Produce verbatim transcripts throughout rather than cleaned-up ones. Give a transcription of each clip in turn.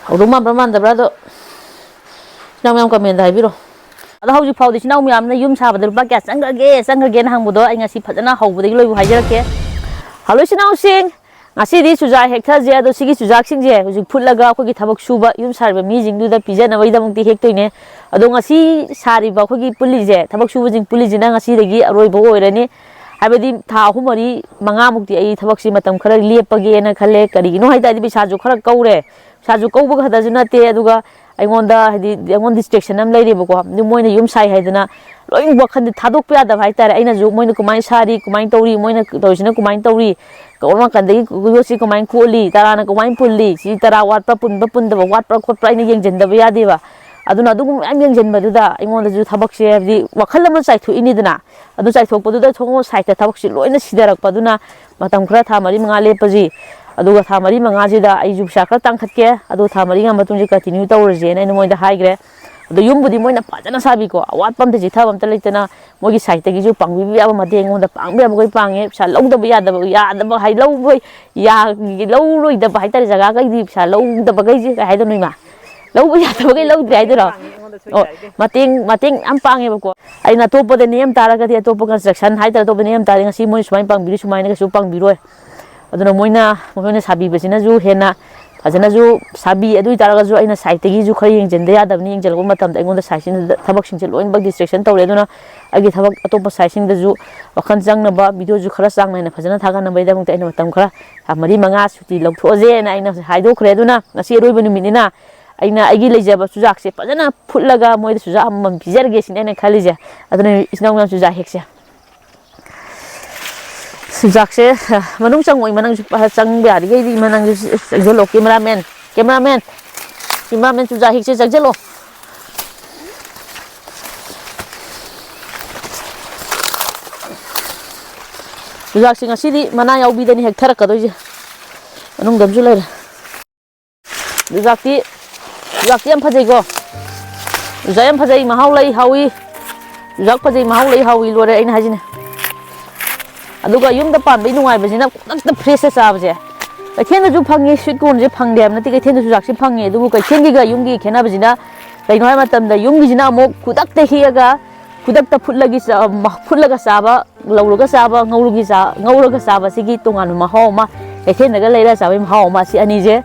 ꯍꯧꯗꯧ ꯃꯥꯟꯕ꯭ꯔꯥ ꯃꯥꯟꯗꯕ꯭ꯔꯥ ꯑꯗꯣ, ꯏꯆꯤꯟ ꯏꯅꯥꯎ ꯃꯌꯥꯝ comment ꯍꯥꯏꯕꯤꯔꯣ꯫ ꯑꯗꯣ ꯍꯧꯖꯤꯛ ꯐꯥꯎꯗꯤ ꯏꯆꯤꯟ ꯏꯅꯥꯎ ꯃꯌꯥꯝꯅ ꯌꯨꯝ ꯁꯥꯕꯗ ꯂꯨꯄꯥ ꯀꯌꯥ ꯆꯪꯈ꯭ꯔꯒꯦ, ꯆꯪꯈ꯭ꯔꯒꯦꯅ ꯍꯪꯕꯗꯣ ꯑꯩ ꯉꯁꯤ ꯐꯖꯅ ꯍꯧꯕꯗꯒꯤ ꯂꯣꯏꯕꯨ ꯍꯥꯏꯖꯔꯛꯀꯦ꯫ Hello ꯏꯆꯤꯟ ꯏꯅꯥꯎꯁꯤꯡ, ꯉꯁꯤꯗꯤ ꯆꯨꯖꯥꯛ ꯍꯦꯛꯊꯁꯦ꯫ ꯑꯗꯣ ꯁꯤꯒꯤ ꯆꯨꯖꯥꯛꯁꯤꯡꯁꯦ ꯍꯧꯖꯤꯛ ꯐꯨꯠꯂꯒ ꯑꯩꯈꯣꯏꯒꯤ ꯊꯕꯛ ꯁꯨꯕ ꯌꯨꯝ ꯁꯥꯔꯤꯕ ꯃꯤꯁꯤꯡꯗꯨꯗ ꯄꯤꯖꯅꯕꯒꯤꯗꯃꯛꯇꯤ ꯍꯦꯛꯇꯣꯏꯅꯦ꯫ ꯑꯗꯣ ꯉꯁꯤ ꯁꯥꯔꯤꯕ ꯑꯩꯈꯣꯏꯒꯤ ꯄꯨꯜꯂꯤꯁꯦ, ꯊꯕꯛ ꯁꯨꯕꯁꯤꯡ ꯄꯨꯜꯂꯤꯁꯤꯅ ꯉꯁꯤꯗꯒꯤ ꯑꯔꯣꯏꯕ ꯑꯣꯏꯔꯅꯤ꯫ ꯍꯥꯏꯕꯗꯤ ꯊꯥ ꯑꯍꯨꯝ ꯃꯔꯤ ꯃꯉꯥꯃꯨꯛꯇꯤ ꯑꯩ ꯊꯕꯛꯁꯤ ꯃꯇꯝ ꯈꯔ ꯂꯦꯞꯄꯒꯦꯅ ꯈꯜꯂꯦ꯫ ꯀꯔꯤꯒꯤꯅꯣ ꯍꯥꯏ ꯇꯥꯔꯗꯤ ꯄꯩꯁꯥꯁꯨ ꯈꯔ ꯀꯧꯔꯦ꯫ ꯄꯩꯁꯥꯁꯨ ꯀꯧꯕ ꯈꯛꯇꯁꯨ ꯅꯠꯇꯦ, ꯑꯗꯨꯒ ꯑꯩꯉꯣꯟꯗ ꯍꯥꯏꯗꯤ ꯑꯩꯉꯣꯟꯗ distraction ꯑꯃ ꯂꯩꯔꯦꯕꯀꯣ꯫ ꯑꯗꯨ ꯃꯣꯏꯅ ꯌꯨꯝ ꯁꯥꯏ ꯍꯥꯏꯗꯅ ꯂꯣꯏ ꯋꯥꯈꯜꯗꯤ ꯊꯥꯗꯣꯛꯄ ꯌꯥꯗꯕ ꯍꯥꯏꯇꯥꯔꯦ꯫ ꯑꯩꯅꯁꯨ ꯃꯣꯏꯅ ꯀꯃꯥꯏꯅ ꯁꯥꯔꯤ, ꯀꯃꯥꯏꯅ ꯇꯧꯔꯤ, ꯃꯣꯏꯅ ꯇꯧꯔꯤꯁꯤꯅ ꯀꯃꯥꯏꯅ ꯇꯧꯔꯤ, ꯀꯔꯣꯝ ꯅꯥꯀꯟꯗꯒꯤ ꯌꯣꯠꯁꯤ ꯀꯃꯥꯏꯅ ꯀꯣꯠꯂꯤ, ꯇꯔꯥꯅ ꯀꯃꯥꯏꯅ ꯄꯨꯜꯂꯤ, ꯁꯤ ꯇꯔꯥ ꯋꯥꯠꯄ꯭ꯔꯥ, ꯄꯨꯟꯕ ꯄꯨꯟꯗꯕ ꯋꯥꯠꯄ꯭ꯔꯥ ꯈꯣꯠꯄ꯭ꯔꯥ ꯑꯩꯅ ꯌꯦꯡꯁꯤꯟꯗꯕ ꯌꯥꯗꯦꯕ꯫ ꯑꯗꯨꯅ ꯑꯗꯨꯒꯨꯝꯕ ꯃꯌꯥꯝ ꯌꯦꯡꯁꯤꯟꯕꯗꯨꯗ ꯑꯩꯉꯣꯟꯗꯁꯨ ꯊꯕꯛꯁꯦ ꯍꯥꯏꯕꯗꯤ ꯋꯥꯈꯜ ꯑꯃ ꯆꯥꯏꯊꯣꯛꯏꯅꯤꯗꯅ꯫ ꯑꯗꯨ ꯆꯥꯏꯊꯣꯛꯄꯗꯨꯗ ꯁꯣꯝ side ꯇ ꯊꯕꯛꯁꯤ ꯂꯣꯏꯅ ꯁꯤꯊꯔꯛꯄ꯫ ꯑꯗꯨꯅ ꯃꯇꯝ ꯈꯔ, ꯊꯥ ꯃꯔꯤ ꯃꯉꯥ ꯂꯦꯞꯄꯁꯤ, ꯑꯗꯨꯒ ꯊꯥ ꯃꯔꯤ ꯃꯉꯥꯁꯤꯗ ꯑꯩꯁꯨ ꯄꯩꯁꯥ ꯈꯔ ꯇꯥꯡꯈꯠꯀꯦ, ꯑꯗꯨ ꯊꯥ ꯃꯔꯤ ꯃꯉꯥ ꯃꯇꯨꯡꯁꯦ continue ꯇꯧꯔꯁꯦꯅ ꯑꯩꯅ ꯃꯣꯏꯗ ꯍꯥꯏꯈ꯭ꯔꯦ꯫ ꯑꯗꯣ ꯌꯨꯝꯕꯨꯗꯤ ꯃꯣꯏꯅ ꯐꯖꯅ ꯁꯥꯕꯤꯀꯣ, ꯑꯋꯥꯠꯄ ꯑꯝꯇ ꯆꯤꯊꯕ ꯑꯝꯇ ꯂꯩꯇꯅ ꯃꯣꯏꯒꯤ side ꯇꯒꯤꯁꯨ ꯄꯥꯡꯕꯤꯕ ꯌꯥꯕ ꯃꯇꯦꯡ ꯑꯩꯉꯣꯟꯗ ꯄꯥꯡꯕ ꯌꯥꯕꯈꯩ ꯄꯥꯡꯉꯦ꯫ ꯄꯩꯁꯥ ꯂꯧꯗꯕ ꯌꯥꯗꯕ, ꯌꯥꯗꯕ ꯍꯥꯏ, ꯂꯧꯕ ꯌꯥ-, ꯂꯧꯔꯣꯏꯗꯕ ꯍꯥꯏꯇꯥꯔꯦ, ꯖꯒꯥꯈꯩꯗꯤ ꯄꯩꯁꯥ ꯂꯧꯗꯕꯈꯩꯁꯦ ꯀꯩ ꯍꯥꯏꯗꯣꯏꯅꯣ ꯏꯃꯥ? ꯂꯧꯕ ꯌꯥꯗꯕꯈꯩ ꯂꯧꯗ꯭ꯔꯦ ꯍꯥꯏꯗꯣꯏꯔꯣ? ꯑꯣ, ꯃꯇꯦꯡ, ꯃꯇꯦꯡ ꯌꯥꯝ ꯄꯥꯡꯉꯦꯕꯀꯣ꯫ ꯑꯩꯅ ꯑꯇꯣꯞꯄꯗ ꯅꯦꯝ ꯇꯥꯔꯒꯗꯤ, ꯑꯇꯣꯞꯄ construction ꯍꯥꯏꯇꯥꯔꯦ, ꯑꯇꯣꯞꯄ ꯅꯦꯝ ꯇꯥꯔꯗꯤ ꯉꯁꯤ ꯃꯣꯏ ꯁꯨꯃꯥꯏꯅ ꯄꯥꯡꯕꯤꯔꯤ, ꯁꯨꯃꯥꯏꯅ ꯀꯩꯁꯨ ꯄꯥꯡꯕꯤꯔꯣꯏ꯫ ꯑꯗꯨꯅ ꯃꯣꯏꯅ, ꯃꯈꯣꯏꯅ ꯁꯥꯕꯤꯕꯁꯤꯅꯁꯨ ꯍꯦꯟꯅ ꯐꯖꯅꯁꯨ ꯁꯥꯕꯤ꯫ ꯑꯗꯨ ꯑꯣꯏ ꯇꯥꯔꯒꯁꯨ ꯑꯩꯅ side ꯇꯒꯤꯁꯨ ꯈꯔ ꯌꯦꯡꯁꯤꯟꯗ ꯌꯥꯗꯕꯅꯤ꯫ ꯌꯦꯡꯁꯤꯜꯂꯛꯄ ꯃꯇꯝꯗ ꯑꯩꯉꯣꯟꯗ side ꯁꯤꯡꯗꯨꯗ ꯊꯕꯛꯁꯤꯡꯁꯦ ꯂꯣꯏꯅꯃꯛ distraction ꯇꯧꯔꯦ꯫ ꯑꯗꯨꯅ ꯑꯩꯒꯤ ꯊꯕꯛ ꯑꯇꯣꯞꯄ side ꯁꯤꯡꯗꯁꯨ ꯋꯥꯈꯜ ꯆꯪꯅꯕ video ꯁꯨ ꯈꯔ ꯆꯥꯡ ꯅꯥꯏꯅ ꯐꯖꯅ ꯊꯥꯒꯠꯅꯕꯒꯤꯗꯃꯛꯇ ꯑꯩꯅ ꯃꯇꯝ ꯈꯔ, ꯊꯥ ꯃꯔꯤ ꯃꯉꯥ ꯁꯨꯇꯤ ꯂꯧꯊꯣꯛꯑꯁꯦꯅ ꯑꯩꯅ ꯍꯥꯏꯗꯣꯛꯈ꯭ꯔꯦ꯫ ꯑꯗꯨꯅ ꯉꯁꯤ ꯑꯔꯣꯏꯕ ꯅꯨꯃꯤꯠꯅꯤꯅ ꯑꯩꯅ ꯑꯩꯒꯤ ꯂꯩꯖꯕ ꯆꯨꯖꯥꯛꯁꯦ ꯐꯖꯅ ꯐꯨꯠꯂꯒ ꯃꯣꯏꯗ ꯆꯨꯖꯥꯛ ꯑꯃꯃꯝ ꯄꯤꯖꯔꯒꯦ ꯁꯤꯅꯤ ꯑꯩꯅ ꯈꯜꯂꯤꯁꯦ꯫ ꯑꯗꯨꯅ ꯏꯆꯤꯟ ꯏꯅꯥꯎ ꯃꯌꯥꯝ ꯆꯨꯖꯥꯛ ꯍꯦꯛꯁꯦ꯫ ꯆꯨꯖꯥꯛꯁꯦ, ꯑ, ꯃꯅꯨꯡ ꯆꯪꯉꯣ, ꯏꯃꯥ ꯅꯪꯁꯨ, ꯑ, ꯆꯪꯕ ꯌꯥꯔꯤꯈꯩꯗꯤ ꯏꯃꯥ ꯅꯪꯁꯨ ꯆꯪꯁꯤꯜꯂꯣ꯫ Cameraman, cameraman, cameraman ꯆꯨꯖꯥꯛ ꯍꯦꯛꯁꯦ, ꯆꯪꯁꯤꯜꯂꯣ꯫ ꯆꯨꯖꯥꯛꯁꯦ ꯉꯁꯤꯗꯤ ꯃꯅꯥ ꯌꯥꯎꯕꯤꯗꯅꯤ ꯍꯦꯛꯊꯔꯛꯀꯗꯣꯏꯁꯦ꯫ ꯃꯅꯨꯡꯗ ꯑꯃꯁꯨ ꯂꯩꯔꯦ꯫ ꯆꯨꯖꯥꯛꯇꯤ, ꯆꯨꯖꯥꯛꯇꯤ ꯌꯥꯝ ꯐꯖꯩꯀꯣ꯫ ꯆꯨꯖꯥꯛ ꯌꯥꯝ ꯐꯖꯩ, ꯃꯍꯥꯎ ꯂꯩ, ꯍꯥꯎꯏ꯫ ꯆꯨꯖꯥꯛ ꯐꯖꯩ, ꯃꯍꯥꯎ ꯂꯩ, ꯍꯥꯎꯏ, ꯂꯣꯏꯔꯦ ꯑꯩꯅ ꯍꯥꯏꯁꯤꯅꯦ꯫ ꯑꯗꯨꯒ ꯌꯨꯝꯗ ꯄꯥꯟꯕꯩ ꯅꯨꯡꯉꯥꯏꯕꯁꯤꯅ ꯈꯨꯗꯛꯇ fresh ꯇ ꯆꯥꯕꯁꯦ꯫ ꯀꯩꯊꯦꯜꯗꯁꯨ ꯐꯪꯉꯤ, ꯁ꯭ꯋꯤꯠ ꯀꯣꯔꯟꯁꯦ ꯐꯪꯗꯦ ꯍꯥꯏꯕ ꯅꯠꯇꯦ, ꯀꯩꯊꯦꯜꯗꯁꯨ ꯆꯨꯖꯥꯛꯁꯦ ꯐꯪꯉꯤ꯫ ꯑꯗꯨꯕꯨ ꯀꯩꯊꯦꯜꯒꯤꯒ ꯌꯨꯝꯒꯤ ꯈꯦꯠꯅꯕꯁꯤꯅ ꯀꯩꯅꯣ ꯍꯥꯏꯕ ꯃꯇꯝꯗ, ꯌꯨꯝꯒꯤꯁꯤꯅ ꯑꯃꯨꯛ ꯈꯨꯗꯛꯇ ꯍꯦꯛꯑꯒ ꯈꯨꯗꯛꯇ ꯐꯨꯠꯂꯒꯤ ꯆꯥ-, ꯃ-, ꯐꯨꯠꯂꯒ ꯆꯥꯕ, ꯂꯧꯔꯒ ꯆꯥꯕ, ꯉꯧꯔꯒꯤ ꯆꯥ-, ꯉꯧꯔꯒ ꯆꯥꯕꯁꯤꯒꯤ ꯇꯣꯉꯥꯟꯕ ꯃꯍꯥꯎ ꯑꯃ, ꯀꯩꯊꯦꯜꯗꯒ ꯂꯩꯔ ꯆꯥꯕꯒꯤ ꯃꯍꯥꯎ ꯑꯃ, ꯁꯤ ꯑꯅꯤꯁꯦ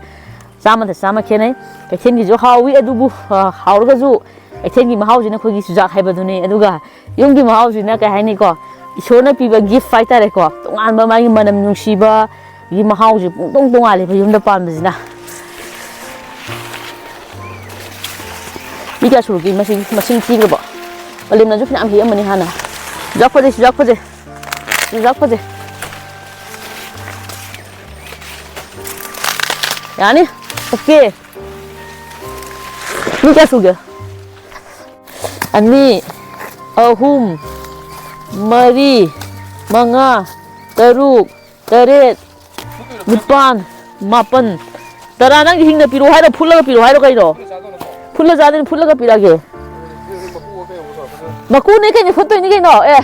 ꯆꯥꯝꯃꯗ ꯆꯥꯝꯃ ꯈꯦꯠꯅꯩ꯫ ꯀꯩꯊꯦꯜꯒꯤꯁꯨ ꯍꯥꯎꯋꯤ, ꯑꯗꯨꯕꯨ, ꯑ, ꯍꯥꯎꯔꯒꯁꯨ ꯀꯩꯊꯦꯜꯒꯤ ꯃꯍꯥꯎꯁꯤꯅ ꯑꯩꯈꯣꯏꯒꯤ ꯆꯨꯖꯥꯛ ꯍꯥꯏꯕꯗꯨꯅꯤ꯫ ꯑꯗꯨꯒ ꯌꯨꯝꯒꯤ ꯃꯍꯥꯎꯁꯤꯅ ꯀꯩ ꯍꯥꯏꯅꯤꯀꯣ, ꯏꯁꯣꯔꯅ ꯄꯤꯕ ꯒꯤꯐ ꯍꯥꯏꯇꯥꯔꯦꯀꯣ, ꯇꯣꯉꯥꯟꯕ ꯃꯥꯒꯤ ꯃꯅꯝ ꯅꯨꯡꯁꯤꯕꯒꯤ ꯃꯍꯥꯎꯁꯦ ꯄꯨꯡꯇꯣꯡ ꯇꯣꯉꯥꯜꯂꯦꯕ ꯌꯨꯝꯗ ꯄꯥꯟꯕꯁꯤꯅ꯫ ꯃꯤ ꯀꯌꯥ ꯁꯨꯔꯒꯦ ꯃꯁꯤꯡ, ꯃꯁꯤꯡ ꯊꯤꯈ꯭ꯔꯕꯣ? ꯄꯂꯦꯝꯅꯁꯨ ꯐꯅꯌꯥꯝ ꯍꯦꯛꯑꯝꯃꯅꯤ ꯍꯥꯟꯅ꯫ ꯆꯨꯖꯥꯛ ꯐꯖꯩ, ꯆꯨꯖꯥꯛ ꯐꯖꯩ, ꯆꯨꯖꯥꯛ ꯐꯖꯩ꯫ ꯌꯥꯅꯤ? ꯑꯣꯀꯦ꯫ ꯃꯤ ꯀꯌꯥ ꯁꯨꯒꯦ? ꯑꯅꯤ, ꯑꯍꯨꯝ, ꯃꯔꯤ, ꯃꯉꯥ, ꯇꯔꯨꯛ, ꯇꯔꯦꯠ, ꯅꯤꯄꯥꯟ, ꯃꯥꯄꯟ, ꯇꯔꯥ꯫ ꯅꯪꯒꯤ ꯍꯤꯡꯅ ꯄꯤꯔꯛꯑꯣ ꯍꯥꯏꯔꯣ, ꯐꯨꯠꯂꯒ ꯄꯤꯔꯛꯑꯣ ꯍꯥꯏꯔꯣ ꯀꯩꯅꯣ? ꯐꯨꯠꯂ ꯆꯥꯗꯣꯏꯅꯤ, ꯐꯨꯠꯂꯒ ꯄꯤꯔꯛꯑꯒꯦ꯫ ꯃꯀꯨꯅꯦ ꯀꯩꯅꯣ, ꯐꯨꯠꯇꯣꯏꯅꯤ ꯀꯩꯅꯣ꯫ ꯑꯦ,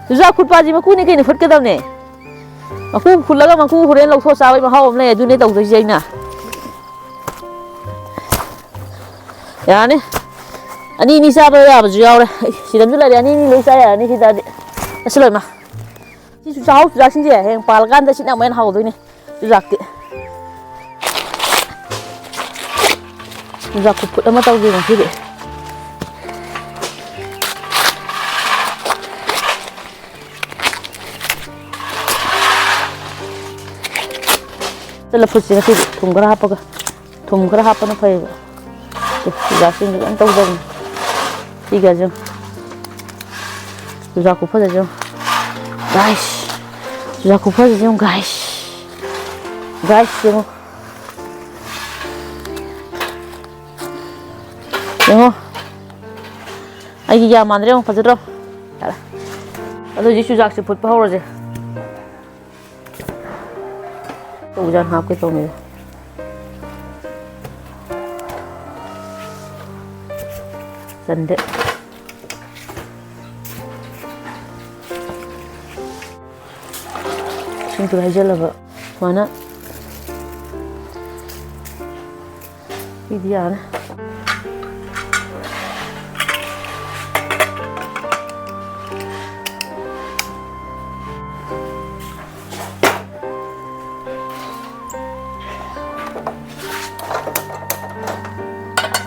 ꯆꯨꯖꯥꯛ ꯐꯨꯠꯄꯁꯤ ꯃꯀꯨꯅꯦ ꯀꯩꯅꯣ, ꯐꯨꯠꯀꯗꯕꯅꯦ꯫ ꯃꯀꯨ ꯐꯨꯠꯂꯒ ꯃꯀꯨ ꯍꯣꯔꯦꯟ ꯂꯧꯊꯣꯛꯑ ꯆꯥꯕꯒꯤ ꯃꯍꯥꯎ ꯑꯃ ꯂꯩ, ꯑꯗꯨꯅꯦ ꯇꯧꯗꯣꯏꯁꯦ ꯑꯩꯅ꯫ ꯌꯥꯔꯅꯤ꯫ ꯑꯅꯤ ꯑꯅꯤ ꯆꯥꯕ ꯌꯥꯕꯁꯨ ꯌꯥꯎꯔꯦ꯫ ꯑꯩ ꯁꯤꯗꯁꯨ ꯂꯩꯔꯦ, ꯑꯅꯤ ꯑꯅꯤ ꯂꯣꯏ ꯆꯥ ꯌꯥꯔꯅꯤ ꯁꯤꯗꯗꯤ꯫ ꯑꯁꯤ ꯂꯣꯏꯃ꯫ ꯁꯤꯁꯨ ꯆꯥꯍꯧ ꯆꯨꯖꯥꯛꯁꯤꯡꯁꯦ ꯍꯌꯦꯡ ꯄꯥꯜꯂꯀꯥꯟꯗ ꯁꯤꯅ ꯑꯃꯨꯛ ꯍꯦꯟꯅ ꯍꯥꯎꯗꯣꯏꯅꯦ ꯆꯨꯖꯥꯛꯇꯤ꯫ ꯆꯨꯖꯥꯛ ꯈꯨꯐꯨꯠ ꯑꯃ ꯇꯧꯒꯦ ꯉꯁꯤꯗꯤ꯫ ꯆꯠꯂ ꯐꯨꯠꯁꯤ ꯉꯁꯤꯗꯤ ꯊꯨꯝ ꯈꯔ ꯍꯥꯞꯄꯒ꯫ ꯊꯨꯝ ꯈꯔ ꯍꯥꯞꯄꯅ ꯐꯩꯌꯦꯕ꯫ ꯑꯦ, ꯆꯨꯖꯥꯛꯁꯤꯡꯁꯦ ꯀꯩꯝ ꯇꯧꯗꯕꯅꯤ꯫ ꯁꯤꯒꯁꯦ ꯌꯦꯡꯉꯨ꯫ ꯆꯨꯖꯥꯛ ꯈꯨꯐꯖꯁꯦ ꯌꯦꯡꯉꯨ꯫ ꯒꯥꯏꯁ꯫ ꯆꯨꯖꯥꯛ ꯈꯨꯐꯖꯁꯦ ꯌꯦꯡꯉꯨ, ꯒꯥꯏꯁ꯫ ꯒꯥꯏꯁ, ꯌꯦꯡꯉꯨ꯫ ꯌꯦꯡꯉꯣ꯫ ꯑꯩꯒꯤ ꯌꯥꯝ ꯃꯥꯟꯗ꯭ꯔꯦ, ꯌꯦꯡꯉꯣ, ꯐꯖꯗ꯭ꯔꯣ? ꯌꯥꯔꯦ꯫ ꯑꯗꯨ ꯍꯧꯖꯤꯛ ꯆꯨꯖꯥꯛꯁꯦ ꯐꯨꯠꯄ ꯍꯧꯔꯁꯦ꯫ ꯎꯖꯥꯟ ꯍꯥꯞꯀꯦ ꯇꯧꯅꯤꯗ꯫ ꯆꯟꯗꯦ꯫ ꯏꯁꯤꯡ ꯈꯔ ꯍꯩꯖꯤꯜꯂꯕ ꯁꯨꯃꯥꯏꯅ ꯁꯤꯗꯤ ꯌꯥꯔꯦ꯫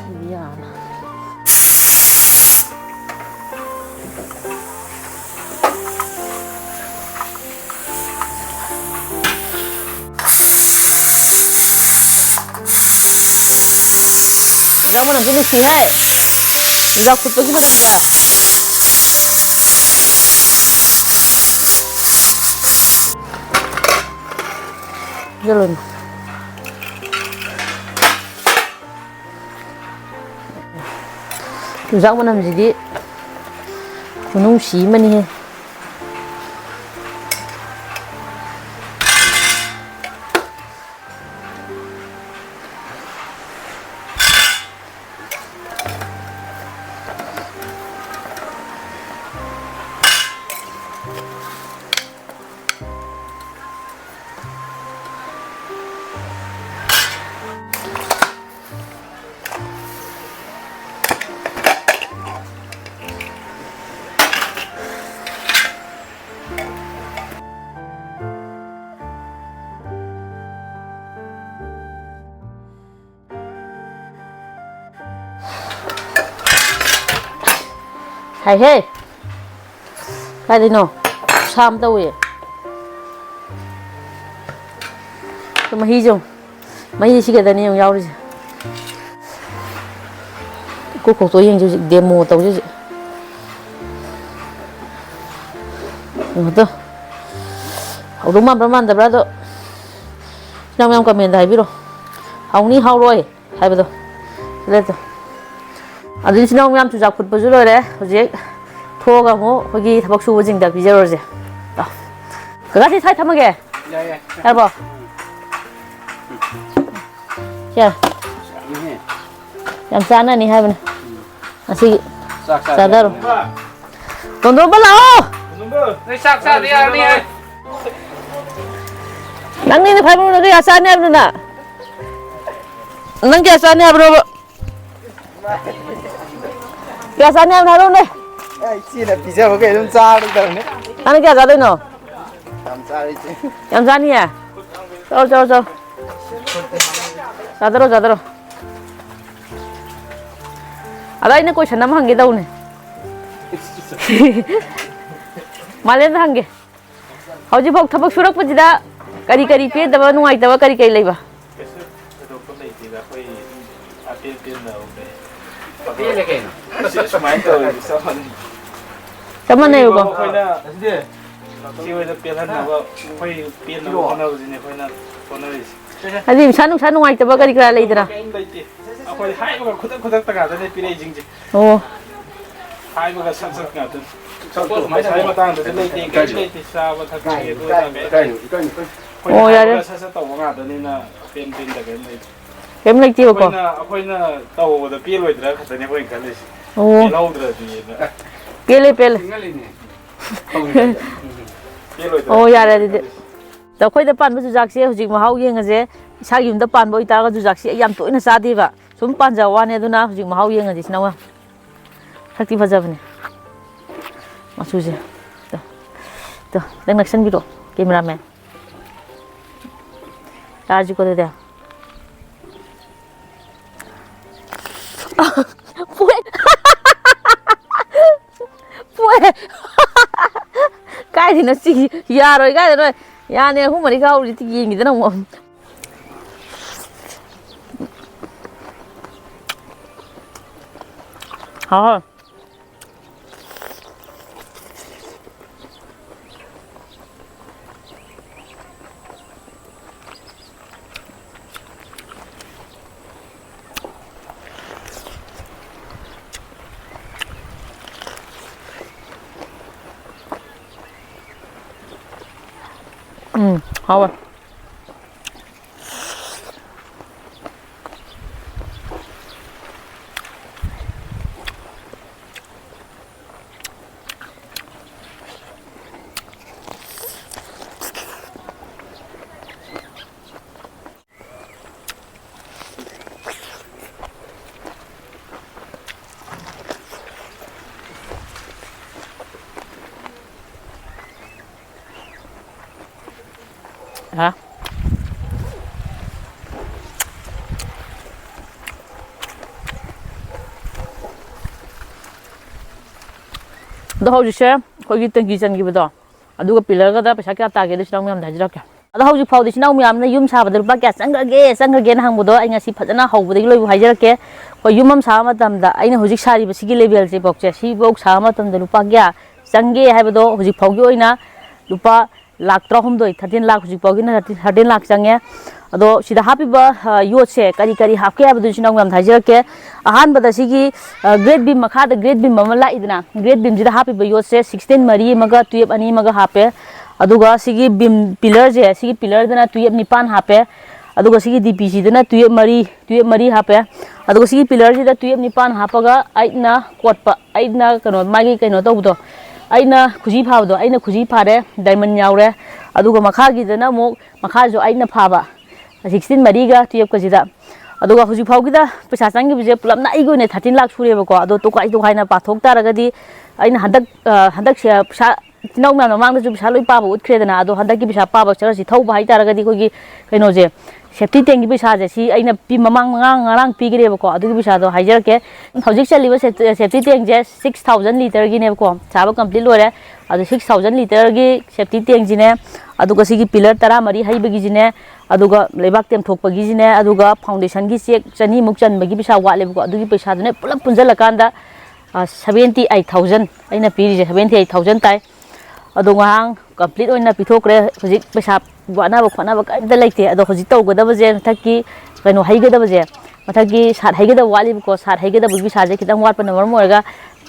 ꯁꯤꯗꯤ ꯌꯥꯔꯦ꯫ ꯆꯨꯖꯥꯛ ꯃꯅꯝꯁꯦ ꯅꯨꯡꯁꯤꯍꯦ꯫ ꯆꯨꯖꯥꯛ ꯐꯨꯠꯄꯒꯤ ꯃꯅꯝꯁꯦ꯫ ꯌꯦꯜꯂꯣꯅꯦ꯫ ꯆꯨꯖꯥꯛ ꯃꯅꯝꯁꯤꯗꯤ ꯈꯨꯅꯨꯡꯁꯤ ꯑꯃꯅꯤꯍꯦ꯫ ꯍꯥꯏꯍꯦ꯫ ꯀꯥꯏꯗꯩꯅꯣ? ꯈꯨꯁꯥ ꯑꯃ ꯇꯧꯋꯦ꯫ ꯑꯗꯣ ꯃꯍꯤꯁꯦ ꯌꯦꯡꯉꯨ꯫ ꯃꯍꯤ ꯁꯤꯒꯗꯅꯤ ꯌꯦꯡꯉꯨ ꯌꯥꯎꯔꯤꯁꯦ꯫ ꯀꯣꯛ ꯈꯣꯛꯇꯣꯛ ꯌꯦꯡꯁꯤ ꯍꯧꯖꯤꯛ, demo ꯇꯧꯁꯤ ꯍꯧꯖꯤꯛ꯫ ꯌꯦꯡꯉꯨ ꯇꯨ꯫ ꯍꯥꯎꯗꯧ ꯃꯥꯟꯕ꯭ꯔꯥ ꯃꯥꯟꯗꯕ꯭ꯔꯥ ꯑꯗꯣ ꯏꯆꯤꯟ ꯏꯅꯥꯎ ꯃꯌꯥꯝ comment ꯍꯥꯏꯕꯤꯔꯣ꯫ ꯍꯥꯎꯅꯤ ꯍꯥꯎꯔꯣꯏ ꯍꯥꯏꯕꯗꯣ꯫ ꯁꯤ ꯂꯩꯔꯦ ꯇꯨ꯫ ꯑꯗꯨ ꯏꯆꯤꯟ ꯏꯅꯥꯎ ꯃꯌꯥꯝ ꯆꯨꯖꯥꯛ ꯐꯨꯠꯄꯁꯨ ꯂꯣꯏꯔꯦ꯫ ꯍꯧꯖꯤꯛ ꯊꯣꯛꯑꯒ ꯑꯃꯨꯛ ꯑꯩꯈꯣꯏꯒꯤ ꯊꯕꯛ ꯁꯨꯕꯁꯤꯡꯗ ꯄꯤꯖꯔꯨꯔꯁꯦ꯫ ꯂꯥꯎ꯫ ꯀꯀꯥ ꯁꯤ ꯁ꯭ꯋꯥꯏ ꯊꯝꯃꯒꯦ꯫ ꯌꯥꯏ, ꯌꯥꯏ꯫ ꯌꯥꯔꯕꯣ? ꯁꯦ꯫ ꯌꯥꯝꯃꯤꯍꯦ꯫ ꯌꯥꯝ ꯆꯥꯅꯅꯤ ꯍꯥꯏꯕꯅꯦ꯫ ꯉꯁꯤꯒꯤ ꯆꯥꯛ ꯆꯥꯗꯔꯣ꯫ ꯆꯥꯗꯔꯣ꯫ ꯇꯣꯟꯗꯣꯝꯕ ꯂꯥꯛꯑꯣ꯫ ꯅꯣꯏ ꯆꯥꯛ ꯆꯥꯗ ꯌꯥꯔꯅꯤꯍꯦ꯫ ꯅꯪꯅꯤꯅꯦ ꯈ꯭ꯋꯥꯏ ꯃꯔꯨ ꯑꯣꯏꯅ ꯀꯌꯥ ꯆꯥꯅꯤ ꯍꯥꯏꯕꯗꯨꯅ? ꯅꯪ ꯀꯌꯥ ꯆꯥꯅꯤ ꯍꯥꯏꯕ꯭ꯔꯣꯕ? ꯀꯌꯥ ꯆꯥꯅꯤ ꯍꯥꯏꯕꯅꯣ ꯍꯥꯏꯔꯛꯎꯅꯦ꯫ ꯑꯩ ꯏꯆꯦꯅ ꯄꯤꯖꯕꯈꯩ ꯑꯗꯨꯝ ꯆꯥꯔꯗꯧꯅꯦ꯫ ꯅꯪ ꯀꯌꯥ ꯆꯥꯗꯣꯏꯅꯣ? ꯌꯥꯝ ꯆꯥꯔꯦ, ꯏꯆꯦ꯫ ꯌꯥꯝ ꯆꯥꯅꯤꯌꯦ? ꯆꯥꯎ, ꯆꯥꯎ, ꯆꯥꯎ꯫ ꯆꯥꯗꯔꯣ, ꯆꯥꯗꯔꯣ꯫ ꯑꯗ ꯑꯩꯅ question ꯑꯃ ꯍꯪꯒꯦ ꯇꯧꯅꯦ꯫ ꯃꯥꯂꯦꯝꯗ ꯍꯪꯒꯦ꯫ ꯍꯧꯖꯤꯛꯐꯥꯎ ꯊꯕꯛ ꯁꯨꯔꯛꯄꯁꯤꯗ ꯀꯔꯤ ꯀꯔꯤ ꯄꯦꯟꯗꯕ, ꯅꯨꯡꯉꯥꯏꯇꯕ ꯀꯔꯤ ꯀꯔꯤ ꯂꯩꯕ? ꯀꯩꯁꯨ ꯊꯣꯏꯗꯣꯛꯄ ꯂꯩꯇꯦꯗ, ꯑꯩꯈꯣꯏ ꯑꯄꯦꯟ ꯄꯦꯟꯗꯕ ꯂꯩ꯫ ꯄꯦꯜꯂꯦ ꯀꯩꯅꯣ꯫ ꯑꯁꯤ ꯁꯨꯃꯥꯏꯅ ꯇꯧꯔꯗꯤ ꯆꯞ ꯃꯥꯟꯅꯩ꯫ ꯆꯞ ꯃꯥꯟꯅꯩꯕꯀꯣ? ꯑꯩꯈꯣꯏꯅ ꯁꯤ ꯑꯣꯏꯅ ꯄꯦꯜꯍꯟꯅꯕ, ꯑꯩꯈꯣꯏ ꯄꯦꯟꯅꯕ ꯍꯣꯠꯅꯕꯁꯤꯅꯦ ꯑꯩꯈꯣꯏꯅ ꯍꯣꯠꯅꯔꯤꯁꯦ꯫ ꯍꯥꯏꯗꯤ ꯏꯁꯥ ꯅꯨꯡꯁꯥ ꯅꯨꯡꯉꯥꯏꯇꯕ ꯀꯔꯤ ꯀꯔꯥ ꯂꯩꯗꯅ? ꯀꯔꯤꯝ ꯂꯩꯇꯦ꯫ ꯑꯩꯈꯣꯏ ꯍꯥꯏꯕꯒ ꯈꯨꯗꯛ ꯈꯨꯗꯛꯇ ꯉꯥꯛꯇꯅꯦ ꯄꯤꯔꯛꯏꯁꯤꯡꯁꯦ꯫ ꯑꯣ꯫ ꯍꯥꯏꯕꯒ ꯁꯠ ꯁꯠ ꯉꯥꯛꯇꯅꯤ꯫ ꯄꯩꯁꯥꯒꯤ ꯃꯇꯥꯡꯗꯁꯨ ꯂꯩꯇꯦ, ꯀꯔꯤꯝ ꯂꯩꯇꯦ, ꯆꯥꯕ ꯊꯛꯄꯒꯤ ꯑꯗꯨ ꯑꯗꯥ ꯀꯔꯤꯝ ꯂꯩꯇꯦ꯫ ꯑꯩꯈꯣꯏꯅ ꯑꯣ, ꯌꯥꯔꯦ꯫ ꯍꯥꯏꯕꯒ ꯁꯠ ꯁꯠ ꯇꯧꯕ ꯉꯥꯛꯇꯅꯤꯅ ꯄꯦꯟ ꯄꯦꯟꯗ ꯀꯔꯤꯝ ꯂꯩꯇꯦ꯫ ꯀꯔꯤꯝ ꯂꯩꯇꯦꯕꯀꯣ? ꯑꯩꯈꯣꯏꯅ, ꯑꯩꯈꯣꯏꯅ ꯇꯧꯕꯗ ꯄꯦꯜꯂꯣꯏꯗ꯭ꯔꯥ ꯈꯛꯇꯅꯤ ꯑꯩꯈꯣꯏꯅ ꯈꯜꯂꯤꯁꯦ꯫ ꯑꯣ꯫ ꯄꯦꯜꯍꯧꯗ꯭ꯔꯗꯤꯅ꯫ ꯄꯦꯜꯂꯦ, ꯄꯦꯜꯂꯦ꯫ ꯄꯦꯜꯂꯣꯏꯗ꯭ꯔꯥ ꯑꯣ, ꯌꯥꯔꯦ ꯑꯗꯨꯗꯤ꯫ ꯈꯜꯂꯤꯁꯦ꯫ ꯑꯗꯣ ꯑꯩꯈꯣꯏꯗ ꯄꯥꯟꯕ ꯆꯨꯖꯥꯛꯁꯦ ꯍꯧꯖꯤꯛ ꯃꯍꯥꯎ ꯌꯦꯡꯉꯁꯦ꯫ ꯏꯁꯥꯒꯤ ꯌꯨꯝꯗ ꯄꯥꯟꯕ ꯑꯣꯏꯇꯥꯔꯒ ꯆꯨꯖꯥꯛꯁꯦ ꯑꯩ ꯌꯥꯝ ꯇꯣꯏꯅ ꯆꯥꯗꯦꯕ꯫ ꯁꯨꯝ ꯄꯥꯟꯖꯕ ꯋꯥꯅꯤ, ꯑꯗꯨꯅ ꯍꯧꯖꯤꯛ ꯃꯍꯥꯎ ꯌꯦꯡꯉꯁꯤ ꯁꯤꯅ꯫ ꯁꯛꯇꯤ ꯐꯖꯕꯅꯦ ꯃꯆꯨꯁꯦ꯫ ꯇꯣ, ꯇꯣ, ꯈꯤꯇꯪ ꯅꯛꯁꯟꯕꯤꯔꯣ, cameraman꯫ ꯆꯥꯔꯁꯤꯀꯣ ꯑꯗꯨꯗꯤ꯫ ꯄꯣꯛꯑꯦ꯫ ꯄꯣꯛꯑꯦ꯫ ꯀꯥꯏꯗꯩꯅꯣ ꯁꯤ? ꯌꯥꯔꯣꯏ ꯀꯥꯏꯗꯅꯣ꯫ ꯌꯥꯅꯤ, ꯑꯍꯨꯝ ꯃꯔꯤ ꯈꯥꯛꯍꯧꯔꯤ ꯌꯦꯡꯈꯤꯗꯅ ꯑꯃꯨꯛ꯫ ꯍꯥꯎ꯫ ꯎꯝ, ꯍꯥꯎꯋꯦ꯫ ꯍꯥ? ꯑꯗꯣ ꯍꯧꯖꯤꯛꯁꯦ ꯑꯩꯈꯣꯏꯒꯤ ꯇꯦꯡꯀꯤ ꯆꯟꯈꯤꯕꯗꯣ, ꯑꯗꯨꯒ ꯄꯤꯂꯔꯒꯗ ꯄꯩꯁꯥ ꯀꯌꯥ ꯇꯥꯒꯦꯗꯣ ꯏꯆꯤꯟ ꯏꯅꯥꯎ ꯃꯌꯥꯝꯗ ꯍꯥꯏꯖꯔꯛꯀꯦ꯫ ꯑꯗꯣ ꯍꯧꯖꯤꯛ ꯐꯥꯎꯗꯤ ꯏꯆꯤꯟ ꯏꯅꯥꯎ ꯃꯌꯥꯝꯅ ꯌꯨꯝ ꯁꯥꯕꯗ ꯂꯨꯄꯥ ꯀꯌꯥ ꯆꯪꯈ꯭ꯔꯒꯦ, ꯆꯪꯈ꯭ꯔꯒꯦꯅ ꯍꯪꯕꯗꯣ ꯑꯩ ꯉꯁꯤ ꯐꯖꯅ ꯍꯧꯕꯗꯒꯤ ꯂꯣꯏꯕ ꯍꯥꯏꯖꯔꯛꯀꯦ꯫ ꯑꯩꯈꯣꯏ ꯌꯨꯝ ꯑꯃ ꯁꯥꯕ ꯃꯇꯝꯗ ꯑꯩꯅ ꯍꯧꯖꯤꯛ ꯁꯥꯔꯤꯕ ꯁꯤꯒꯤ ꯂꯦꯚꯦꯜꯁꯦ ꯐꯥꯎꯁꯦ, ꯁꯤꯐꯥꯎ ꯁꯥꯕ ꯃꯇꯝꯗ ꯂꯨꯄꯥ ꯀꯌꯥ ꯆꯪꯒꯦ ꯍꯥꯏꯕꯗꯣ ꯍꯧꯖꯤꯛ ꯐꯥꯎꯒꯤ ꯑꯣꯏꯅ ꯂꯨꯄꯥ ꯂꯥꯛ ꯇꯔꯥꯍꯨꯝꯗꯣꯏ, ꯊꯥꯔꯇꯤꯟ ꯂꯥꯛ, ꯍꯧꯖꯤꯛ ꯐꯥꯎꯒꯤꯅ ꯊꯥꯔꯇꯤꯟ ꯂꯥꯛ ꯆꯪꯉꯦ꯫ ꯑꯗꯣ ꯁꯤꯗ ꯍꯥꯞꯄꯤꯕ, ꯑ, ꯌꯣꯠꯁꯦ ꯀꯔꯤ ꯀꯔꯤ ꯍꯥꯞꯀꯦ ꯍꯥꯏꯕꯗꯨꯁꯨ ꯏꯅꯥꯎ ꯃꯌꯥꯝꯗ ꯍꯥꯏꯖꯔꯛꯀꯦ꯫ ꯑꯍꯥꯟꯕꯗ ꯁꯤꯒꯤ, ꯑ, grade beam, ꯃꯈꯥꯗ grade beam ꯑꯃ ꯂꯥꯛꯏꯗꯅ, grade beamꯁꯤꯗ ꯍꯥꯞꯄꯤꯕ ꯌꯣꯠꯁꯦ sixteen ꯃꯔꯤ ꯑꯃꯒ twelve ꯑꯅꯤ ꯑꯃꯒ ꯍꯥꯞꯄꯦ꯫ ꯑꯗꯨꯒ ꯁꯤꯒꯤ beam pillarꯁꯦ, ꯁꯤꯒꯤ pillarꯗꯅ twelve ꯅꯤꯄꯥꯟ ꯍꯥꯞꯄꯦ꯫ ꯑꯗꯨꯒ ꯁꯤꯒꯤ DPCꯗꯅ twelve ꯃꯔꯤ, twelve ꯃꯔꯤ ꯍꯥꯞꯄꯦ꯫ ꯑꯗꯨꯒ ꯁꯤꯒꯤ pillarꯁꯤꯗ twelve ꯅꯤꯄꯥꯟ ꯍꯥꯞꯄꯒ eightꯅ ꯀꯣꯠꯄ, eightꯅ ꯀꯩꯅꯣ, ꯃꯥꯒꯤ ꯀꯩꯅꯣ ꯇꯧꯕꯗꯣ, eightꯅ ꯈꯨꯖꯤ ꯐꯥꯕꯗꯣ, eightꯅ ꯈꯨꯖꯤ ꯐꯥꯔꯦ, diamond ꯌꯥꯎꯔꯦ꯫ ꯑꯗꯨꯒ ꯃꯈꯥꯒꯤꯗꯅ ꯑꯃꯨꯛ, ꯃꯈꯥꯁꯨ eightꯅ ꯐꯥꯕ, sixteen ꯃꯔꯤꯒ twelveꯀꯁꯤꯗ꯫ ꯑꯗꯨꯒ ꯍꯧꯖꯤꯛ ꯐꯥꯎꯒꯤꯗ ꯄꯩꯁꯥ ꯆꯪꯈꯤꯕꯁꯦ ꯄꯨꯂꯞꯅ ꯑꯩꯒꯤ ꯑꯣꯏꯅ thirteen ꯂꯥꯛ ꯁꯨꯔꯦꯕꯀꯣ꯫ ꯑꯗꯣ ꯇꯣꯈꯥꯏ ꯇꯣꯈꯥꯏꯅ ꯄꯥꯊꯣꯛ ꯇꯥꯔꯒꯗꯤ ꯑꯩꯅ ꯍꯟꯗꯛ, ꯑ, ꯍꯟꯗꯛꯁꯦ ꯄꯩꯁꯥ ꯏꯆꯤꯟ ꯏꯅꯥꯎ ꯃꯌꯥꯝ ꯃꯃꯥꯡꯗꯁꯨ ꯄꯩꯁꯥ ꯂꯣꯏ ꯄꯥꯕ ꯎꯠꯈ꯭ꯔꯦꯗꯅ꯫ ꯑꯗꯣ ꯍꯟꯗꯛꯀꯤ ꯄꯩꯁꯥ ꯄꯥꯕ ꯈꯔꯁꯤ ꯊꯧꯕ ꯍꯥꯏꯇꯥꯔꯒꯗꯤ ꯑꯩꯈꯣꯏꯒꯤ ꯀꯩꯅꯣꯁꯦ, safety tankꯀꯤ ꯄꯩꯁꯥꯁꯦ ꯁꯤ ꯑꯩꯅ ꯄꯤ-, ꯃꯃꯥꯡ ꯉꯔꯥꯡ, ꯉꯔꯥꯡ ꯄꯤꯈ꯭ꯔꯦꯕꯀꯣ꯫ ꯑꯗꯨꯒꯤ ꯄꯩꯁꯥꯗꯣ ꯍꯥꯏꯖꯔꯛꯀꯦ꯫ ꯍꯧꯖꯤꯛ ꯆꯠꯂꯤꯕ safety, safety tankꯁꯦ six thousand literꯒꯤꯅꯦꯕꯀꯣ, ꯁꯥꯕ complete ꯂꯣꯏꯔꯦ꯫ ꯑꯗꯣ six thousand literꯒꯤ safety tankꯁꯤꯅꯦ, ꯑꯗꯨꯒ ꯁꯤꯒꯤ pillar ꯇꯔꯥꯃꯔꯤ ꯍꯩꯕꯒꯤꯁꯤꯅꯦ, ꯑꯗꯨꯒ ꯂꯩꯕꯥꯛ ꯇꯦꯝꯊꯣꯛꯄꯒꯤꯁꯤꯅꯦ, ꯑꯗꯨꯒ foundationꯒꯤ cheque ꯆꯅꯤꯃꯨꯛ ꯆꯟꯕꯒꯤ ꯄꯩꯁꯥ ꯋꯥꯠꯂꯦꯕꯀꯣ꯫ ꯑꯗꯨꯒꯤ ꯄꯩꯁꯥꯗꯨꯅꯦ ꯄꯨꯂꯞ ꯄꯨꯟꯁꯤꯜꯂꯀꯥꯟꯗ, ꯑ, seventy eight thousand ꯑꯩꯅ ꯄꯤꯔꯤꯁꯦ, seventy eight thousand ꯇꯥꯏ꯫ ꯑꯗꯣ ꯉꯔꯥꯡ complete ꯑꯣꯏꯅ ꯄꯤꯊꯣꯛꯈ꯭ꯔꯦ꯫ ꯍꯧꯖꯤꯛ ꯄꯩꯁꯥ ꯋꯥꯅꯕ ꯈꯣꯠꯅꯕ ꯀꯔꯤꯝꯇ ꯂꯩꯇꯦ꯫ ꯑꯗꯣ ꯍꯧꯖꯤꯛ ꯇꯧꯒꯗꯕꯁꯦ, ꯃꯊꯛꯀꯤ ꯀꯩꯅꯣ ꯍꯩꯒꯗꯕꯁꯦ, ꯃꯊꯛꯀꯤ ꯁꯥꯠ ꯍꯩꯒꯗꯕ ꯋꯥꯠꯂꯤꯕꯀꯣ꯫ ꯁꯥꯠ ꯍꯩꯒꯗꯕꯒꯤ ꯄꯩꯁꯥꯁꯦ ꯈꯤꯇꯪ ꯋꯥꯠꯄꯅ ꯃꯔꯝ ꯑꯣꯏꯔꯒ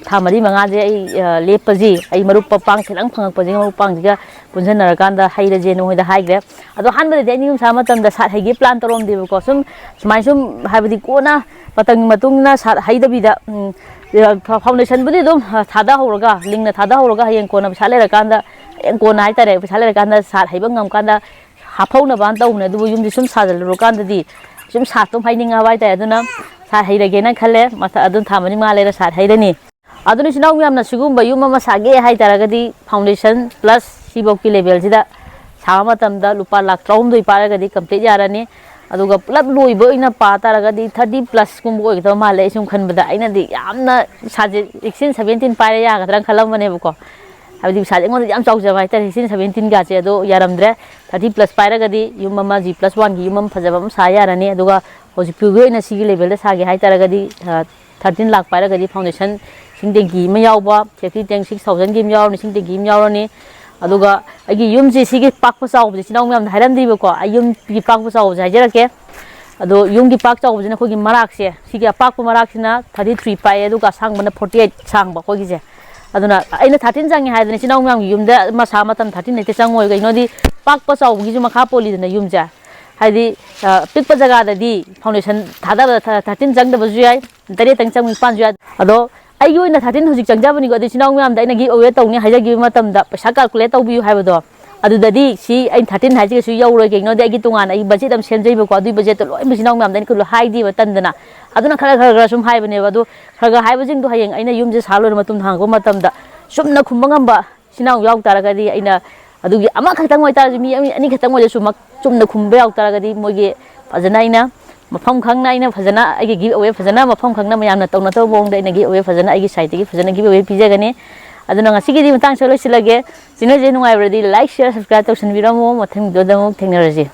ꯊꯥ ꯃꯔꯤ ꯃꯉꯥꯁꯦ ꯑꯩ, ꯑ, ꯂꯦꯞꯄꯁꯤ, ꯑꯩ ꯃꯔꯨꯞ ꯃꯄꯥꯡ ꯈꯤꯇꯪ ꯐꯪꯉꯛꯄꯁꯤꯒ, ꯃꯔꯨꯞ ꯃꯄꯥꯡꯁꯤꯒ ꯄꯨꯟꯁꯤꯟꯅꯔꯀꯥꯟꯗ ꯍꯩꯔꯁꯦ ꯅꯈꯣꯏꯗ ꯍꯥꯏꯈ꯭ꯔꯦ꯫ ꯑꯗꯣ ꯑꯍꯥꯟꯕꯗꯗꯤ ꯑꯩꯅ ꯌꯨꯝ ꯁꯥꯕ ꯃꯇꯝꯗ ꯁꯥꯠ ꯍꯩꯒꯦ plan ꯇꯧꯔꯝꯗꯦꯕꯀꯣ꯫ ꯁꯨꯝ ꯁꯨꯃꯥꯏꯅ ꯁꯨꯝ, ꯍꯥꯏꯕꯗꯤ ꯀꯣꯟꯅ ꯃꯇꯝꯒꯤ ꯃꯇꯨꯡ ꯏꯟꯅ ꯁꯥꯠ ꯍꯩꯗꯕꯤꯗ, ꯎꯝ, ꯑ, ꯐ-, foundationꯕꯨꯗꯤ ꯑꯗꯨꯝ, ꯑ, ꯊꯥꯗꯍꯧꯔꯒ, ꯂꯤꯡꯅ ꯊꯥꯗꯍꯧꯔꯒ ꯍꯌꯦꯡ ꯀꯣꯟꯅ ꯄꯩꯁꯥ ꯂꯩꯔꯀꯥꯟꯗ, ꯍꯌꯦꯡ ꯀꯣꯟꯅ ꯍꯥꯏꯇꯥꯔꯦ, ꯄꯩꯁꯥ ꯂꯩꯔꯀꯥꯟꯗ ꯁꯥꯠ ꯍꯩꯕ ꯉꯝꯀꯥꯟꯗ ꯍꯥꯞꯍꯧꯅꯕꯅ ꯇꯧꯕꯅꯦ꯫ ꯑꯗꯨꯕꯨ ꯌꯨꯝꯁꯦ ꯁꯨꯝ ꯁꯥꯖꯜꯂꯨꯔꯀꯥꯟꯗꯗꯤ ꯁꯨꯝ ꯁꯥꯠꯇꯣ ꯍꯩꯅꯤꯡꯉꯕ ꯍꯥꯏꯇꯥꯔꯦ꯫ ꯑꯗꯨꯅ ꯁꯥꯠ ꯍꯩꯔꯒꯦꯅ ꯈꯜꯂꯦ꯫ ꯃꯊ-, ꯑꯗꯨꯝ ꯊꯥ ꯃꯔꯤ ꯃꯉꯥ ꯂꯩꯔ ꯁꯥꯠ ꯍꯩꯔꯅꯤ꯫ ꯑꯗꯨꯅ ꯏꯆꯤꯟ ꯏꯅꯥꯎ ꯃꯌꯥꯝꯅ ꯁꯤꯒꯨꯝꯕ ꯌꯨꯝ ꯑꯃ ꯁꯥꯒꯦ ꯍꯥꯏꯇꯥꯔꯒꯗꯤ foundation plus ꯁꯤꯐꯧꯀꯤ levelꯁꯤꯗ ꯊꯥ ꯃꯇꯝꯗ ꯂꯨꯄꯥ ꯂꯥꯛ ꯇꯔꯥꯍꯨꯝꯗꯣꯏ ꯄꯥꯏꯔꯒꯗꯤ complete ꯌꯥꯔꯅꯤ꯫ ꯑꯗꯨꯒ ꯄꯨꯂꯞ ꯂꯣꯏꯕ ꯑꯣꯏꯅ ꯄꯥ ꯇꯥꯔꯒꯗꯤ thirty plus ꯀꯨꯝꯕ ꯑꯣꯏꯒꯗꯕ ꯃꯥꯜꯂꯦ꯫ ꯑꯩ ꯁꯨꯝ ꯈꯟꯕꯗ, ꯑꯩꯅꯗꯤ ꯌꯥꯝꯅ ꯏꯁꯥꯁꯦ sixteen seventeen ꯄꯥꯏꯔ ꯌꯥꯒꯗ꯭ꯔꯥꯅ ꯈꯜꯂꯝꯕꯅꯦꯕꯀꯣ꯫ ꯍꯥꯏꯕꯗꯤ ꯄꯩꯁꯥꯁꯦ ꯑꯩꯉꯣꯟꯗ ꯌꯥꯝ ꯆꯥꯎꯖꯕ ꯍꯥꯏꯇꯥꯔꯦ, sixteen seventeen ꯒꯥꯁꯦ꯫ ꯑꯗꯣ ꯌꯥꯔꯝꯗ꯭ꯔꯦ꯫ Thirty plus ꯄꯥꯏꯔꯒꯗꯤ ꯌꯨꯝ ꯑꯃ G plus one ꯒꯤ ꯌꯨꯝ ꯑꯃ ꯐꯖꯕ ꯑꯃ ꯁꯥ ꯌꯥꯔꯅꯤ꯫ ꯑꯗꯨꯒ ꯍꯧꯖꯤꯛ ꯐꯥꯎꯒꯤ ꯑꯣꯏꯅ ꯁꯤꯒꯤ level ꯗ ꯁꯥꯒꯦ ꯍꯥꯏꯇꯥꯔꯒꯗꯤ, ꯑ, thirteen ꯂꯥꯛ ꯄꯥꯏꯔꯒꯗꯤ foundation ꯏꯁꯤꯡ tank ꯑꯃ ꯌꯥꯎꯕ, safety tank six thousand ꯒꯤ ꯑꯃ ꯌꯥꯎꯔꯅꯤ, ꯏꯁꯤꯡ tank ꯑꯃ ꯌꯥꯎꯔꯅꯤ꯫ ꯑꯗꯨꯒ ꯑꯩꯒꯤ ꯌꯨꯝꯁꯤ ꯁꯤꯒꯤ ꯄꯥꯛꯄ ꯆꯥꯎꯕꯁꯦ ꯏꯆꯤꯟ ꯏꯅꯥꯎ ꯃꯌꯥꯝꯗ ꯍꯥꯏꯔꯝꯗ꯭ꯔꯤꯕꯀꯣ, ꯑꯩ ꯌꯨꯝꯒꯤ ꯄꯥꯛꯄ ꯆꯥꯎꯕꯁꯦ ꯍꯥꯏꯖꯔꯛꯀꯦ꯫ ꯑꯗꯣ ꯌꯨꯝꯒꯤ ꯄꯥꯛ ꯆꯥꯎꯕꯁꯤꯅ ꯑꯩꯈꯣꯏꯒꯤ ꯃꯔꯥꯛꯁꯦ, ꯁꯤꯒꯤ ꯑꯄꯥꯛꯄ ꯃꯔꯥꯛꯁꯤꯅ thirty three ꯄꯥꯛꯑꯦ, ꯑꯗꯨꯒ ꯑꯁꯥꯡꯕꯅ forty eight ꯁꯥꯡꯕ ꯑꯩꯈꯣꯏꯒꯤꯁꯦ꯫ ꯑꯗꯨꯅ ꯑꯩꯅ thirteen ꯆꯪꯉꯦ ꯍꯥꯏꯗꯅ ꯏꯆꯤꯟ ꯏꯅꯥꯎ ꯃꯌꯥꯝꯒꯤ ꯌꯨꯝꯗ ꯃꯁꯥ ꯃꯇꯝ thirteen ꯍꯦꯛꯇ ꯆꯪꯉꯣꯏ꯫ ꯀꯩꯒꯤꯅꯣꯗꯤ ꯄꯥꯛꯄ ꯆꯥꯎꯕꯒꯤꯁꯨ ꯃꯈꯥ ꯄꯣꯜꯂꯤꯗꯅ ꯌꯨꯝꯁꯦ꯫ ꯍꯥꯏꯗꯤ, ꯑ, ꯄꯤꯛꯄ ꯖꯒꯥꯗꯗꯤ foundation ꯊꯥꯗꯕꯗ thirteen ꯆꯪꯗꯕꯁꯨ ꯌꯥꯏ, ꯇꯔꯦꯠꯇꯪ ꯆꯪꯕ, ꯅꯤꯄꯥꯟꯁꯨ ꯌꯥꯏ꯫ ꯑꯗꯣ ꯑꯩꯒꯤ ꯑꯣꯏꯅ thirteen ꯍꯧꯖꯤꯛ ꯆꯪꯖꯕꯅꯤꯀꯣ, ꯑꯗꯣ ꯏꯆꯤꯟ ꯏꯅꯥꯎ ꯃꯌꯥꯝꯗ ꯑꯩꯅ give away ꯇꯧꯅꯤ ꯍꯥꯏꯖꯈꯤꯕ ꯃꯇꯝꯗ ꯄꯩꯁꯥ calculate ꯇꯧꯕꯤꯌꯨ ꯍꯥꯏꯕꯗꯣ, ꯑꯗꯨꯗꯗꯤ ꯁꯤ ꯑꯩꯅ thirteen ꯍꯥꯏꯁꯤꯒꯁꯨ ꯌꯧꯔꯣꯏ꯫ ꯀꯩꯒꯤꯅꯣꯗꯤ ꯑꯩꯒꯤ ꯇꯣꯉꯥꯟꯅ ꯑꯩ budget ꯑꯃ ꯁꯦꯝꯖꯩꯕꯀꯣ, ꯑꯗꯨꯒꯤ budget ꯇꯣ ꯂꯣꯏꯅ ꯏꯆꯤꯟ ꯏꯅꯥꯎ ꯃꯌꯥꯝꯗ ꯑꯩꯅ ꯍꯥꯏꯗꯦꯕ, ꯇꯟꯗꯅ꯫ ꯑꯗꯨꯅ ꯈꯔ ꯈꯔ ꯈꯔ ꯁꯨꯝ ꯍꯥꯏꯕꯅꯦꯕ꯫ ꯑꯗꯣ ꯈꯔ ꯈꯔ ꯍꯥꯏꯕꯁꯤꯡꯗꯣ ꯍꯌꯦꯡ ꯑꯩꯅ ꯌꯨꯝꯁꯦ ꯁꯥ ꯂꯣꯏꯔ ꯃꯇꯨꯡꯗ ꯍꯪꯉꯛꯄ ꯃꯇꯝꯗ ꯆꯨꯝꯅ ꯈꯨꯝꯕ ꯉꯝꯕ ꯏꯆꯤꯟ ꯏꯅꯥꯎ ꯌꯥꯎ ꯇꯥꯔꯒꯗꯤ, ꯑꯩꯅ ꯑꯗꯨꯒꯤ ꯑꯃꯈꯛꯇꯪ ꯑꯣꯏꯇꯥꯔꯁꯨ, ꯃꯤ ꯑꯅꯤ, ꯑꯅꯤꯈꯛꯇꯪ ꯑꯣꯏꯔꯁꯨ ꯃꯛ-, ꯆꯨꯝꯅ ꯈꯨꯝꯕ ꯌꯥꯎ ꯇꯥꯔꯒꯗꯤ, ꯃꯣꯏꯒꯤ ꯐꯖꯅ ꯑꯩꯅ ꯃꯐꯝ ꯈꯪꯅ, ꯑꯩꯅ ꯐꯖꯅ ꯑꯩꯒꯤ give away ꯐꯖꯅ ꯃꯐꯝ ꯈꯪꯅ ꯃꯌꯥꯝꯅ ꯇꯧꯅꯗꯕ ꯃꯑꯣꯡꯗ ꯑꯩꯅ give away ꯐꯖꯅ ꯑꯩꯒꯤ side ꯇꯒꯤ ꯐꯖꯅ give away ꯄꯤꯖꯒꯅꯤ꯫ ꯑꯗꯨꯅ ꯉꯁꯤꯒꯤꯗꯤ ꯃꯇꯥꯡꯁꯤꯗ ꯂꯣꯏꯁꯤꯜꯂꯒꯦ꯫ Channel ꯁꯦ ꯅꯨꯡꯉꯥꯏꯕ꯭ꯔꯗꯤ like, share, subscribe ꯇꯧꯁꯟꯕꯤꯔꯝꯃꯣ꯫ ꯃꯊꯪ video ꯗ ꯑꯃꯨꯛ ꯊꯦꯡꯅꯔꯁꯤ꯫